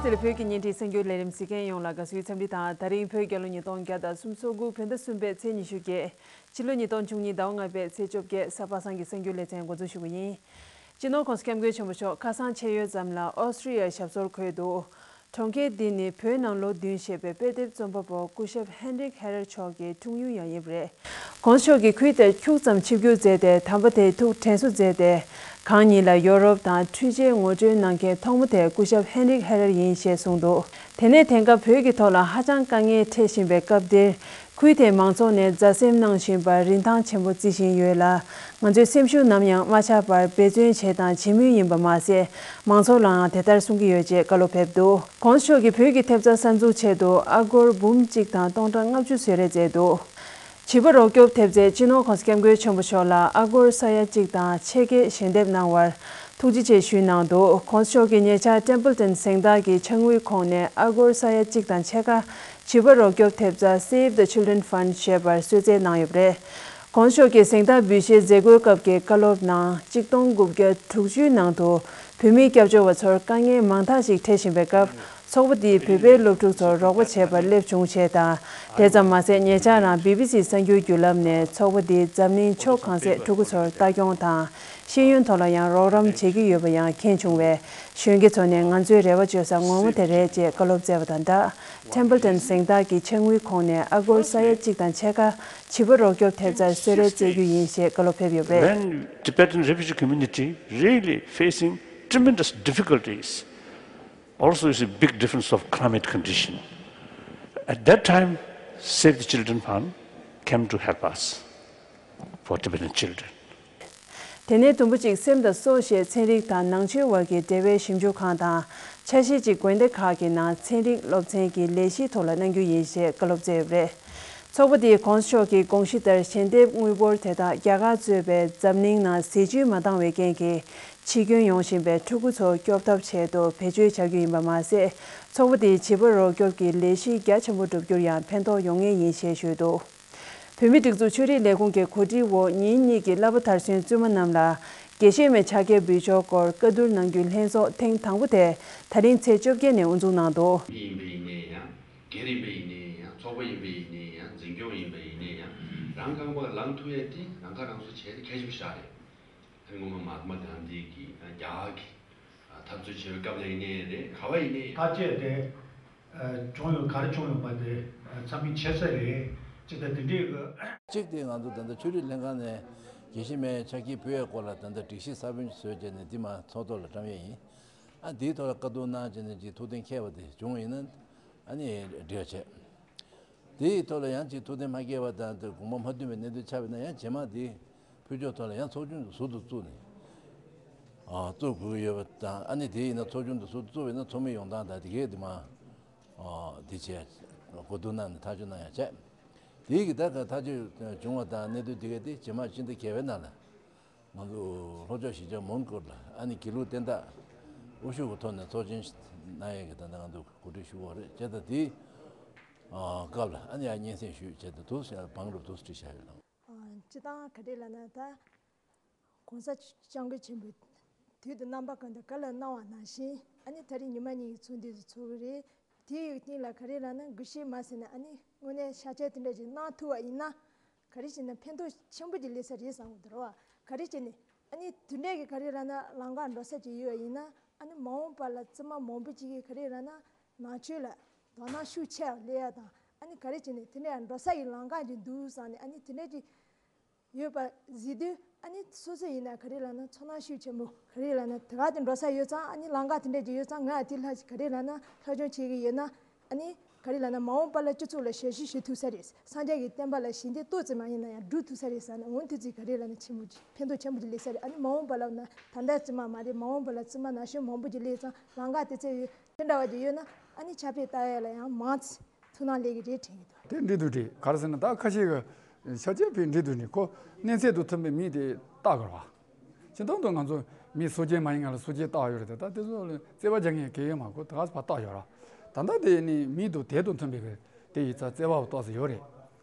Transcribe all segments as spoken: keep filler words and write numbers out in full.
དེ་ལ་བོད་ཀྱི་བརྙན་འཕྲིན་གསར་འགྱུར་ལས་རིམ་གཟིགས་མཁན་ཡོངས་ལ་དགའ་བསུའི་འཚམས་འདྲི་དང་། ད་རིང་བོད་རྒྱལ་ལོ་ཉིས་སྟོང་བརྒྱ་དང་སུམ་ཅུ་སོ་དགུ་བོད་ཟླ་གསུམ་པའི་ཚེས་ཉི་ཤུ་བརྒྱད། ཕྱི་ལོ་ཉིས་སྟོང་བཅུ་གཉིས་ཟླ་བ་ལྔ་པའི་ཚེས་བཅོ་བརྒྱད། གཟའ་པ་སངས་ཀྱི་གསར་འགྱུར་ལེ་ཚན་འགོ་འཛུགས་ཞུ་གི་ཡིན། སྤྱི་ནོར་༸གོང་ས་༸སྐྱབས་མགོན་ཆེན་པོ་མཆོག་ཁ་སང་ཕྱེད་ཡོལ་ཙམ་ལ་ཨོ་སི་ཀྲི་ཡའི་ཞབས་སོར་འཁོད་འདུག་གྲོང་ཁྱེར་འདི་ནི་བོད་ནང་ལོ་བདུན་བཞེས་པའི་དཔེ་དེབ་རྩོམ་པ་པོ་སྐུ་ཞབས་ཧེན་རིག་ཧེ་རར་མཆོག་གི་འཁྲུངས་ཡུལ་ཡང་ཡིན་པ་རེད། ༸གོང་ས་མཆོག་གིས་ཁུལ་དེར་ཁྱུག་ཙམ་ཆིབས་བསྒྱུར་མཛད་དེ། དམ་པ་དེའི་ཐུགས་དྲན་གསོ་མཛད་དེ། གང་ཉིད་ལ་ཡོ་རོབ་དང་འཕྲུལ་ཆས་ངོ་སྤྲོད་གནང་མཁན་ཐོག་མ་དེ་སྐུ་ཞབས་ཧེན་རིག་ཧེ་རར་ཡིན་ཞེས་གསུངས་འདུག་དེ་ནས་དེང་སྐབས་བོད་ཀྱི་ཐོག་ལ་ཧ་ཅང་དཀའ་ངལ་འཕྲད་བཞིན་པའི་སྐབས་འདིར། ཁུལ་དེའི་མང་ཚོགས་ནས་མཛའ་སེམས་གནང་བཞིན་པར་རིན་ཐང་ཆེན་པོ་བརྩི་བཞིན་ཡོད་ལ། ང་ཚོའི་སེམས་ཤུགས་ནམ་ཡང་མ་ཆག་པར་འབད་བརྩོན་བྱས་དང་བྱེད་མུས་ཡིན་པ་མ་ཟད། མང་ཚོགས་ལའང་དེ་ལྟར་གསུང་གི་ཡོད་ཅེས་བཀའ་སློབ་ཕེབས་འདུག ༸གོང་ས་མཆོག་གིས་བོད་ཀྱི་ཐེབས་རྩ་གསར་འཛུགས་ཆེད་དུ་ཨ་སྒོར་འབུམ་གཅིག་དང་སྟོང་ཕྲག་ལྔ་བཅུ་གསོལ་རས་མཛད་འདུག་བྱིས་པ་རོགས་སྐྱོབ་ཐེབས་རྩས་སྤྱི་ནོར་༸གོང་ས་༸སྐྱབས་མགོན་ཆེན་པོ་མཆོག་ལ་ཨ་སྒོར་ས་ཡ་གཅིག་དང་ཕྱེད་ཀའི་ཞལ་འདེབས་གནང་བར་ཐུགས་རྗེ་ཆེ་ཞུས་གནང་འདུག ༸གོང་ས་མཆོག་གིས་ཉེ་ཆར་ཊེམ་པལ་ཊོན་གཟེངས་རྟགས་ཀྱི་ཕྱག་དངུལ་ཁོངས་ནས་ཨ་སྒོར་ས་ཡ་གཅིག་དང་ཕྱེད་ཀ་བྱིས་པ་རོགས་སྐྱོབ་ཐེབས་རྩ་Save the Children Fund ཞེས་པར་གསོལ་སྩལ་གནང་ཡོད་པ་རེད། ༸གོང་ས་མཆོག་གིས་གཟེངས་རྟགས་འབུལ་བཞེས་མཛད་སྒོའི་སྐབས་ཀྱི་བཀའ་སློབ་ནང་གཅིག་སྟོང་དགུ་བརྒྱ་དྲུག་ཅུའི་ནང་དུ་བོད་མིའི་སྐྱབས་བཅོལ་བ་ཚོར་དཀའ་ངལ་མང་དག་ཞིག་འཕྲད་བཞིན་པའི་སྐབས། ཚོགས་པ་འདིས་བོད་པའི་སློབ་ཕྲུག་ཚོར་རོགས་པ་བྱས་པར་སླེབས་བྱུང་ཞེས་དང་། དེ་ཙམ་མ་ཟད། ཉེ་ཆར་རང་བི་བི་སི་གསར་འགྱུར་བརྒྱུད་ལམ་ནས་ཚོགས་པ་འདིས་འཛམ་གླིང་ཕྱོགས་གང་སའི་ཕྲུ་གུ་ཚོར་ལྟ་སྐྱོང་དང་ཤེས་ཡོན་ཐོག་ལ་ཡང་རོགས་རམ་བྱེད་ཀྱི་ཡོད་པ་ཡང་མཁྱེན་བྱུང་བས། གཞོན་སྐྱེས་ཚོ་ནས་ང་ཚོའི་རེ་བ་བཅོལ་ས་ངོ་མ་དེ་རེད་ཅེས་བཀའ་སློབ་སྩལ་བ་དང་སྦྲགས། ཊེམ་པལ་ཊོན་གཟེངས་རྟགས་ཀྱི་ཕྱག་དངུལ་ཁོངས་ནས་ཨ་སྒོར་ས་ཡ་གཅིག་དང་ཕྱེད་ཀ་བྱིས་པ་རོགས་སྐྱོབ་ཐེབས་རྩར་གསོལ་རས་སྩལ་རྒྱུ་ཡིན་ཞེས་བཀའ་སློབ་ཕེབས་ཡོད་པ་རེད། When Tibetan refugee community really facing tremendous difficulties, also is a big difference of climate condition. At that time, Save the Children Fund came to help us for Tibetan children. དེ་ནས་དུམ་བུ་གཅིག་སེམས་དང་སྲོག་ཞེས་ཚན་རིག་དང་ནང་ཆོས་དབར་གྱི་འབྲེལ་བའི་ཞིབ་འཇུག་ཁང་དང་། ཆ་ཤས་གཅིག་དགོན་སྡེ་ཁག་གི་ནང་ཚན་རིག་སློབ་ཚན་གྱི་ལས་གཞིའི་ཐོག་ལ་གནང་རྒྱུ་ཡིན་ཞེས་བཀའ་སློབ་སྩལ་ཡོད་པ་རེད། ཚོགས་པ་དེས་༸གོང་ས་མཆོག་གི་དགོངས་གཞི་ལྟར་ཞལ་འདེབས་དངུལ་འབོར་དེ་དག་རྒྱ་གར་གཙོས་པའི་འཛམ་གླིང་ནང་ཟས་བཅུད་མ་འདང་བའི་རྐྱེན་གྱིས་འཆི་སྐྱོན་ཡོང་བཞིན་པའི་ཕྲུ་གུ་ཚོ་སྐྱོབ་ཐབས་ཆེད་དུ་བེད་སྤྱོད་བྱ་རྒྱུ་ཡིན་པ་མ་ཟད། ཚོགས་པ་དེས་བྱིས་པ་རོགས་སྐྱོབ་ཀྱི་ལས་གཞི་རྒྱ་ཆེན་པོ་བསྒྲུབ་རྒྱུར་ཡང་ཕན་ཐོགས་ཡོང་ངེས་ཡིན་ཞེས་ཞུས་འདུག་བོད་མིའི་སྒྲིག་འཛུགས་ཆོས་རིག་ལས་ཁུངས་ཀྱི་གོ་སྒྲིག་འོག་ཉིན་གཉིས་ཀྱི་བསླབ་པ་མཐར་སོན་བཙུན་མ་རྣམས་ལ་དགེ་བཤེས་མའི་ཕྱག་འཁྱེར་འབུལ་ཕྱོགས་སྐོར་བཀའ་བསྡུར་གནང་རྒྱུའི་ལྷན་ཚོགས་ཐེངས་དང་པོ་དེ་ད་རིང་ཚེས་བཅོ་བརྒྱད་ནས་དབུ་འཛུགས་གནང་འདུག་ཡིན་པ་ཡིན་ནའི་ཡང་། སྒེར་ཡིན་པ་ཡིན་ནའི་ཡང་། ཚོགས་པ་ཡིན་པ་ཡིན་ནའི་ཡང་། འཛིན་སྐྱོང་ཡིན་པ་ཡིན་ནའི་ཡང་། རང་རྐང་པ་ལངས་ཐུབ་ཡས་དེ་རང་ཁ་རང་གསོ་བྱས་ཏེ་གལ་ཆེན་པོ་ཞིག་རེད། ཨ་ནི་སྔོན་མ་མ་ཧཱ་ཏ་མ་གྷན་དྷི་གིས་རྒྱ་གར་གྱི་འཐབ་རྩོད་བྱེད་པའི་སྐབས་ལ་ཡིན་ནའི་རེད། ག་བ་ཡིན་ནའི་ཐག་བཅད་དེ་བྱུང་ཡོད། ག་རེ་བྱུང་ཡོད་པ་དེ་ཚང་མས་ཤེས་ས་རེད། ཅི་ལྟར་དེ་འདྲའི་གི། གཅིག་དེ་ང་ཚོ་ད་ལྟ་ཆོས་རིག་ལྷན་ཁང་ནས་དགེ་བཤེས་མའི་ཕྱག་འཁྱེར་ཕུལ་ཡས་སྐོར་ལ་ད་ལྟ་སྒྲིག་གཞི་གསར་པ་བཟོས་བྱས་ནས་འདི་མ་ཚོགས་ཐོག་ལ་བཀྲམ་ཡས་ཡིན། ཨ་འདིའི་ཐོག་ལ་བཀའ་བསྡུར་གནང་བྱས་ནས་ཅིག་ཐུགས་གཏན་འཁེལ་བ་དེ་བྱུང་བ་ཡིན་ན། ཨ་ནི་འགྲིག་བྱས། དེའི་ཐོག་ལ་ཡང་ཅིག་ཐུགས་གཏན་མ་འཁེལ་བ་དང་དེ་དགོངས་པ་མ་མཐུན་པའི་གནད་དོན་ཆགས་པ་ཡིན་ན། ཡང་རྗེས་མ་དེ་ཕུལ་ཕྱོགས་ཐོག་ལ་ཡང་ཚོགས་ཆུང་དུ་ཟུར་དུ་བཙུགས་ནས་ཨ་བཙུགས་དགོས་ཀྱི་ཡོད་པ་དང་། ཨ་ནི་དེ་ཡིན་ན་ཚོགས་ཆུང་དུ་ཟུར་དུ་བཙུགས་པ་ཡིན་ན་ཚོགས་མི་ཡོང་སྟངས་དང་དེ་གའི་དེ་མ་ཨ་དེ་བྱས་གོ་བསྡུར་གནང་ནས་ཐག་གཅོད་གནང་ཡ་བྱས། དེའི་གི་ད་ག་ཐག་གཅོད་བྱུང་བ་དང་གནད་དོན་དེ་གའི་དེ་རྗེས་མ་ཕྱི་ཟླ་བརྒྱད་པའི་ནང་ལ། ང་ཚོ་ལྷོ་ཕྱོགས་གཞིས་ཆགས་མོན་གྷོ་ལ་ཨ་ནི་དགེ་ལུགས་བསྟན་བདག་དབུ་བཞུགས་ཀྱི་ཐོག་ནས་ཚོགས་ཆེན་གནང་ཡས་ཀྱི་ད་ལྟ་ང་ཚོ་གོ་སྒྲིག་ཞུ་དགོས་རེད་བྱས། ད་དེའི་སྐབས་ལ་ཨ་ནི་ཡང་སྙན་སེང་ཞུས་བྱས། ད་དུ་བང་རུབ་དུ་བྲིས་བཞག་ཡོད་ལགས། སྤྱི་བཏང་ག་རེ་ལབ་ན། ད་༸གོང་ས་༸སྐྱབས་མགོན་ཆེན་པོས་དུས་དང་རྣམ་པ་ཀུན་ཏུ་བཀའ་སློབ་གནང་བ་ནང་བཞིན། ཨ་ནི་ད་རེས་ཉི་མ་གཉིས་ཀྱི་ཚོགས་འདུ་དེ་ཚོགས་ཀྱི་རེད། དེའི་རྐྱེན་ལ་ག་རེ་ལབ་ན། དགེ་བཤེས་མ་ཟེར་ན་ཨ་ནི་དངོས་གནས་ཤ་ཆད་དེ་འདྲ་ཅིག་གནང་ཐུབ་པ་ཡིན་ན། ག་རེ་བྱས་ན་ཕན་ཐོགས་ཆེན་པོ་ཅིག་སླེབས་ས་རེད་བསམ་གྱི་འདུག་རོ། ག་རེ་བྱས་ནས་ཨ་ནི་དེ་འདྲས་ཀྱི་ག་རེ་ལབ་ན་ལམ་ཁ་འགྲོ་ས་ཅིག་ཡོད་པ་ཡིན་ན། ཨ་ནི་མ་འོངས་པ་ལ་བཙུན་མ་མང་པོ་ཅིག་གིས་ག་རེ་ལབ་ན་ནང་ཆོས་ལ་དོ་སྣང་ཤུགས་ཆེ་བ་སླེབས་ཡ་དང་། ཨ་ནི་ག་རེ་བྱས་ནས་དེ་འདྲས་འགྲོ་ས་ཡི་ལམ་ཁ་ཅིག་འདུག་བསམ་ནས། ཨ་ནི་དེ་འདྲས་ཅིག་ཡོད་པ་གཟིགས་དུས། ཨ་ནི་སོ་སོ་ཡིན་ན་ག་རེ་ལབ་ན་ཚོར་སྣང་ཤུགས་ཆེན་པོ་ག་རེ་ལབ་ན་དེ་ག་དེ་འགྲོ་ས་ཡོད་ཙང་། ཨ་ནི་ལམ་ཁ་དེ་འདྲས་ཅིག་ཡོད་ཙང་། ང་ཡང་དེ་ལྷ་ག་རེ་ལབ་ན་སློབ་སྦྱོང་བྱེད་ཀྱི་ཡོད་ན། ཨ་ནི་ག་རེ་ལབ་ན་མ་འོངས་པ་ལ་སྤྱི་ཚོགས་ལ་ཞབས་ཞུ་ཞུ་ཐུབ་ས་རེད། སངས་རྒྱས་ཀྱི་བསྟན་པ་ལ་ཞལ་འདེབས་ཏོག་ཙམ་མ་ཡིན་ན་ཡང་སྒྲུབ་ཐུབ་ས་རེད་བསམ་ནས། འོ་དེ་ཚོ་ག་རེ་ལབ་ན་ཆེན་པོ་ཅིག་ཕན་ཐོགས་ཆེན་པོ་ཅིག་སླེབས་ས་རེད། ཨ་ནི་མ་འོངས་པ་ལ་ན་ད་ལྟ་བཙུན་མ་མ་རེད། མ་འོངས་པ་ལ་བཙུན་མ་ན་གཞོན་མང་པོ་ཅིག་སླེབས་ཙང་། ལམ་ཁ་དེ་ཚོ་ཡོད་དེ་འདྲ་བ་ཅིག་ཡོད་ན། ཨ་ནི་ཕྱག་དཔེ་ལྟ་ཡ་ལ་ཡང་མང་ཙམ་ཐུགས་སྣང་སླེབས་ཀྱི་རེད་དྲན་གྱི་འདུག་དེ་འགྲིག་འདུག་དྲན། ག་རེ་ཟེར་ན་ད་ཁ་ཤས་ཀྱིས་ཤ་ཆད་པའི་འགྲིག་འདུག་ནི། ཁོ་གནས་ཚད་དང་མཐུན་པའི་མི་དེ་བལྟ་དགོས་རེད་པ། སྤྱིར་བཏང་དུ་ང་ཚོ་མི་སོ་སྐྱེ་མ་ཡིན་ང་ལ་སོ་སྐྱེ་བལྟ་ཡོད་རེད་དེ། ད་དེ་ཚོ་ལ་བརྩེ་བ་རྒྱག་མཁན་གང་ཡང་མ་གོ། ད་ག་ཚོད་བལྟ་ཡོད་རེད། ད་ལྟ་དེ་ནི་མི་དང་དེ་དང་མཐུན་པའི་དེ་ཡིན་ཙང་བརྩེ་བ་ཏོག་ཙམ་ཡོད་རེད།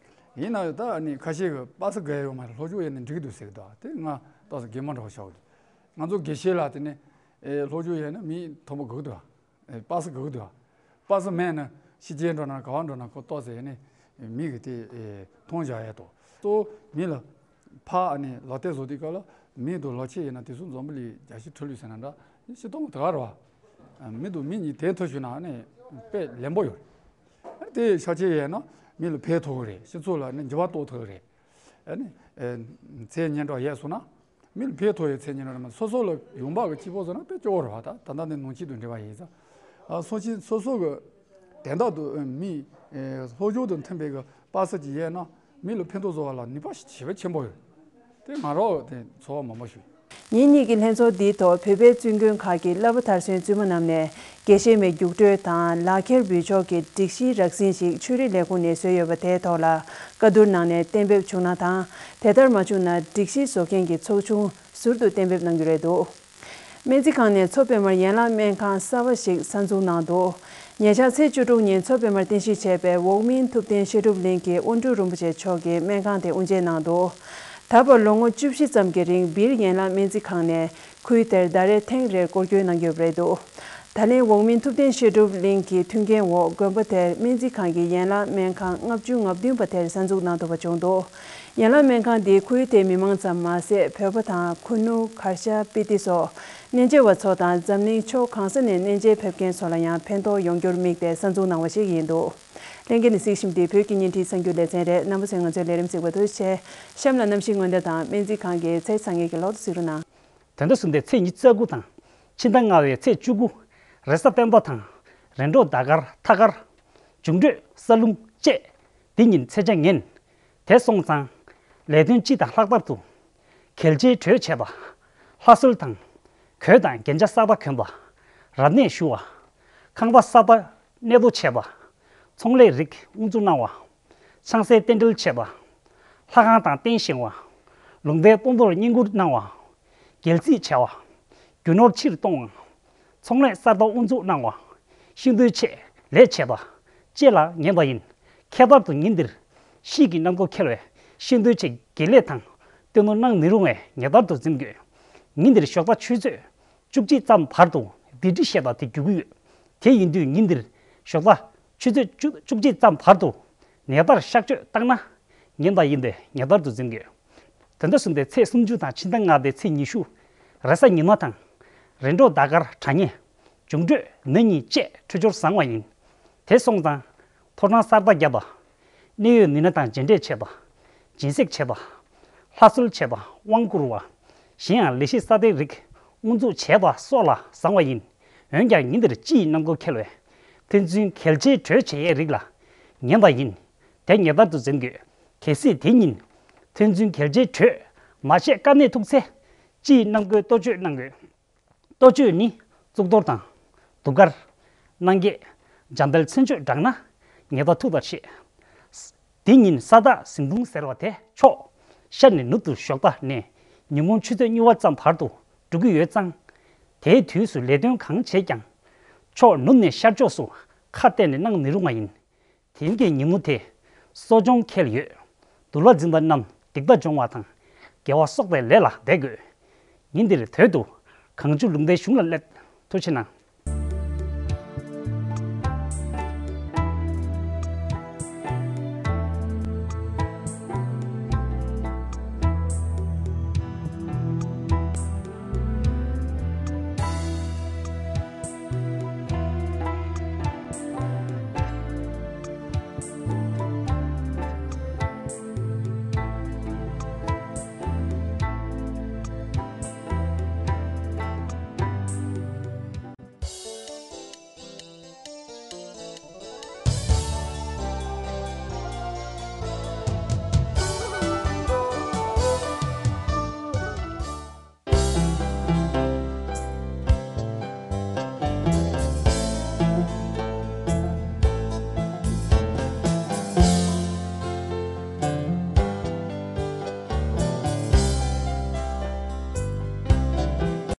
ཡིན་ན་ཡང་ད་ནི་ཁ་ཤས་ཀྱིས་པ་སེ་དགོས་ཡོད་མ་རེད། སློབ་སྦྱོང་ཡོད་ན་འགྲིག་གི་འདུག་ཟེར་གྱི་འདུག་དེ་ང་ཏོག་ཙམ་གད་མོ་འདྲ་བོ་ཤོར་གྱི་འདུག་ང་ཚོ་དགེ་བཤེས་ལགས་དེ་ནི་ཨེ་སློབ་སྦྱོང་ཡོད་ན་མི་མཐོ་པོ་དགོས་འདུག་པ་སེ་ག་གི་འདུག་པ་སེ་མེད་ན་ཕྱི་རྒྱལ་འགྲོ་ན་ག་བ་འགྲོ་ན་ཁོ་ཏོག་ཙེ་ནི་མི་གི་དེ་མཐོང་བཞག་ཡས་ཏོ། གཙོ་བོ་མི་ལ་ཕ་ཨ་ནི་ལག་དེབ་བཟོ་དུས་སྐབས་ལ་མི་དང་ལག་ཁྱེར་ཡིན་ན་དེ་ཚོ་འཛམ་བུ་གླིང་རྒྱལ་སྤྱི་འཕྲོ་ལུས་ཟེར་ན་འདྲ་ཤི་སྟོང་དེ་ག་རེད་བ། མི་དང་མི་གཉིས་དེ་ཐུག་ཞུ་ན་ཨ་ནི་དཔེ་ལེན་པོ་ཡོད་རེད། དེ་ཤ་ཆེ་ཡས་ན་མི་ལ་ཕན་ཐོགས་རེད། སྤྱི་ཚོགས་ལ་ནི་འགྱུར་བ་གཏོང་ཐུབ་རེད། ཨ་ནི་ཚད་སྙན་གྲགས་ཡས་སོང་ན། མི་ལ་ཕན་ཐོགས་ཡོད་ཚད་ཉིན་རེ་མ་སོ་སོ་ལ་ཡོང་འབབ་ཀྱི་སྐྱིད་པོ་བཟོ་ན་དཔེ་སྐྱོ་བོ་རེད་བ། ད་ད་ལྟ་ནས་ནང་ཆེད་དུ་འབྲེལ་བ་ཡིན་ཙང་། སོ་ཆེ་སོ་སོ་གི་དན་རྟགས་དུ་མི་སློབ་སྦྱོང་དུ་མཐུན་པའི་གི་པ་སེ་ཅིག་ཡས་ན་མི་ལ་ཕན་ཐོགས་བཟོ་བ་ལ་ནུས་པ་ཞེ་པོ་ཆེན་པོ་ཡོད། དེ་ང་རང་དེ་ཚོར་བ་མང་པོ་ཞིག་ཡོད། ཉིན་གཉིས་ཀྱི་ལྷན་ཚོགས་འདིའི་ཐོག་བོད་པའི་བཙུན་དགོན་ཁག་གི་བསླབ་པ་མཐར་སོན་བཙུན་མ་རྣམས་ནས་དགེ་བཤེས་མའི་རྒྱུགས་སྤྲོད་དང་ལག་ཁྱེར་འབུལ་ཆོག་གི་སྒྲིག་གཞིའི་རགས་ཟིན་ཞིག་ཆོས་རིག་ལས་ཁུངས་ནས་བཟོས་ཡོད་པ་དེའི་ཐོག་ལ་བཀའ་བསྡུར་གནང་ནས་གཏན་འབེབས་བྱུང་ན་དང་དེ་ལྟར་མ་བྱུང་ན་སྒྲིག་གཞི་བཟོ་མཁན་གྱི་ཚོགས་ཆུང་ཟུར་དུ་གཏན་འབེབས་གནང་རྒྱུ་རེད་འདུག་སྨན་རྩིས་ཁང་ནས་མཚོ་པད་མར་ཡན་ལག་སྨན་ཁང་གསར་པ་ཞིག་གསར་འཛུགས་གནང་འདུག་ཉེ་ཆར་ཚེས་བཅུ་དྲུག་ཉིན་མཚོ་པད་མར་རྟེན་གཞི་བྱས་པའི་འོག་མིན་ཐུབ་བསྟན་བཤད་སྒྲུབ་གླིང་གི་དབོན་སྤྲུལ་རིན་པོ་ཆེ་མཆོག་གིས་སྨན་ཁང་དེ་དབུ་འབྱེད་གནང་འདུག་ད་བར་ལོ་ངོ་བཅུ་བཞི་ཙམ་གྱི་རིང་སྦིར་ཡན་ལག་སྨན་རྩིས་ཁང་ནས་ཁུལ་དེར་ཟླ་རེར་ཐེངས་རེར་སྐོར་སྐྱོད་གནང་གི་ཡོད་པ་རེད་འདུག་ད་ལན་འོག་མིན་ཐུབ་བསྟན་བཤད་སྒྲུབ་གླིང་གི་མཐུན་རྐྱེན་འོག་དགོན་པ་དེར་སྨན་རྩིས་ཁང་གི་ཡན་ལག་སྨན་ཁང་ལྔ་བཅུ་ང་བདུན་པ་དེར་གསར་འཛུགས་གནང་ཐུབ་པ་བྱུང་འདུག་ཡན་ལག་སྨན་ཁང་འདིས་ཁུལ་དེའི་མི་མང་ཙམ་མ་ཟད་བོད་པ་དང་ཁུ་ནུ། གར་ཞ། སྤི་ཏི་སོགས་གནས་མཇལ་བ་ཚོ་དང་འཛམ་གླིང་ཕྱོགས་གང་ས་ནས་གནས་མཇལ་ཕེབས་མཁན་ཚོ་ལ་ཡང་ཕན་ཐོགས་ཡོང་རྒྱུར་དམིགས་ཏེ་གསར་འཛུགས་གནང་བ་ཞིག་ཡིན་འདུག་ལྷན་རྒྱས་ནས་གཟིགས་བཞིན་པ་འདི་བོད་ཀྱི་བརྙན་འཕྲིན་གསར་འགྱུར་ལེ་ཚན་རེད། རྣམ་པ་ཚོས་ང་ཚོའི་ལས་རིམ་གཟིགས་པར་ཐུགས་རྗེ་ཆེ། གཤམ་ལ་གནམ་གཤིས་སྔོན་བརྡ་དང་སྨན་རྩིས་ཁང་གི་ཚེ་ཚང་ངེས་ཀྱི་ལོག་ཏུ་གཟིགས་རོགས་གནང་། དོན་དུ་གསུམ་པའི་ཚེས་ཉི་ཤུ་རྩ་དགུ་དང་ཕྱི་ཟླ་ལྔ་པའི་ཚེས་བཅུ་དགུ། རེས་གཟའ་སྤེན་པ་དང་། རེས་འགྲོགས་ཟླ་སྐར་ཐ་སྐར། འབྱུང་འཕྲོད་ས་ལུང་བཅས། འདི་ཉིན་ཚེས་ཆ་ངན། དེ་སོང་ཙང་། ལས་དོན་སྤྱི་དང་ལྷག་པར་དུ། གལ་ཆེའི་གྲོས་བྱས་པ། ལྷ་གསོལ་དང་། གོས་དང་རྒྱན་ཆ་གསར་པ་གོན་པ། རབ་གནས་ཞུ་བ། ཁང་པ་གསར་པ་གནས་སྤོ་བྱས་པ། ཚོང་ལས་རིགས་དབུ་འཛུགས་གནང་བ། ཆང་སའི་རྟེན་འབྲེལ་བྱས་པ། ལྷ་ཁང་དང་རྟེན་བཞེངས་བ། ལུང་པའི་དཔོན་པོར་བསྙེན་བཀུར་གནང་བ། སྒལ་རྩིས་བྱ་བ། རྒྱུ་ནོར་ཕྱིར་གཏོང་བ། ཚོང་ལས་གསར་པ་དབུ་འཛུགས་གནང་བ། ཤིང་རྡོའི་ཆེད་ལས་བྱས་པ་བཅས་ལ་ངེས་པ་ཡིན། ཁྱད་པར་དུ་ཉིན་འདིར་གཤིས་ཀྱི་རྣམ་རྟོག་འཁེལ་བས་ཤིང་རྡོའི་ཆེད་དགེ་ལས་དང་སྟོན་གནང་གནང་མི་རུང་བས་ངེས་པར་དུ་འཛེམ་དགོས། ཉིན་འདིར་ཞོགས་པ་ཆུ་ཚོད་བཅུ་གཅིག་ཙམ་བར་དུ་སྡིག་སྒྲིབ་བཤད་པ་དེ་རྒྱུག་གི་ཡོད། དེ་ཡིན་དུས་ཉིན་འདིར་ཞོགས་པ་ཆུ་ཚོད་བཅུ་བཅུ་གཅིག་ཙམ་བར་དུ་ནད་པར་གཤག་བཅོས་བཏང་ན་ཉན་པ་ཡིན་པས་ངེས་པར་དུ་འཛེམ་དགོས། དོན་དུ་གསུམ་པའི་ཚེས་སུམ་ཅུ་དང་ཕྱི་ཟླ་ལྔ་པའི་ཚེས་ཉི་ཤུ། རེས་གཟའ་ཉི་མ་དང་། རེས་འགྲོགས་ཟླ་སྐར་དྲ་ཉེ། འབྱུང་འཕྲོད་ན་གཉིས་བཅས་འཕྲོད་སྦྱོར་བཟང་བ་ཡིན། དེ་སོང་ཙང་། ཐོ་རངས་གསར་པ་བརྒྱབ་པ། གནད་ཡོད་མི་སྣ་དང་མཇལ་འཕྲད་བྱས་པ། སྦྱིན་སྲེག་བྱས་པ། ལྷ་གསོལ་བྱས་པ། དབང་བསྐུར་བ། གཞན་ཡང་ལས་གཞི་གསར་པའི་རིགས་དབུ་འཛུགས་བྱས་པ་སོགས་ལ་བཟང་བ་ཡིན། འོན་ཀྱང་ཉིན་འདིར་སྤྱི་ཡི་རྣམ་རྟོག་འཁེལ་བས། ཕན་ཚུན་གལ་ཆེའི་གྲོས་བྱེད་ཡས་རིགས་ལ་ཉན་པ་ཡིན། དེ་ངེས་པར་དུ་འཛེམ་དགོས། གལ་སྲིད་དེ་ཉིན་ཕན་ཚུན་གལ་ཆེའི་གྲོས་མ་བྱས་དཀའ་གནད་ཐུག་ཚེ་སྤྱི་ཡི་རྣམ་རྟོག་གཏོ་བཅོས་གནང་དགོས། གཏོ་བཅོས་ནི་གཙུག་ཏོར་དང་། གདུགས་དཀར། སྣང་བརྒྱད། འཇམ་དཔལ་མཚན་བརྗོད་བགྲངས་ན་ཉེས་པ་ཐུག་པར་བཤད། འདི་ཉིན་ས་བདག་གཟིམ་དཔུང་ཟེར་བ་དེ་ཕྱོགས་ཤར་ནས་ནུབ་ཏུ་ཞོགས་པ་ནས་ཉིན་གུང་ཆུ་ཚོད་གཉིས་པ་ཙམ་བར་དུ་འགྲོ་གི་ཡོད་ཙང་། དེའི་དུས་སུ་ལས་དོན་གང་བྱེད་ཀྱང་ཕྱོགས་ནུབ་ནས་ཤར་ཕྱོགས་སུ་ཁ་གཏད་ནས་གནང་མི་རུང་བ་ཡིན། དེང་གི་ཉིན་མོ་དེ་གསོ་སྦྱོང་འཁེལ་ཡོད། འདུལ་བ་འཛིན་པ་རྣམས་སྡིག་པ་སྦྱོང་བ་དང་དགེ་བ་གསོག་པའི་ལས་ལ་འབད་དགོས། ཉིན་འདིར་དོལ་དུ་གངས་ཆུ་ལུང་པའི་གཞུང་ལ་སླེབས། ཐུགས་རྗེ་གནང་།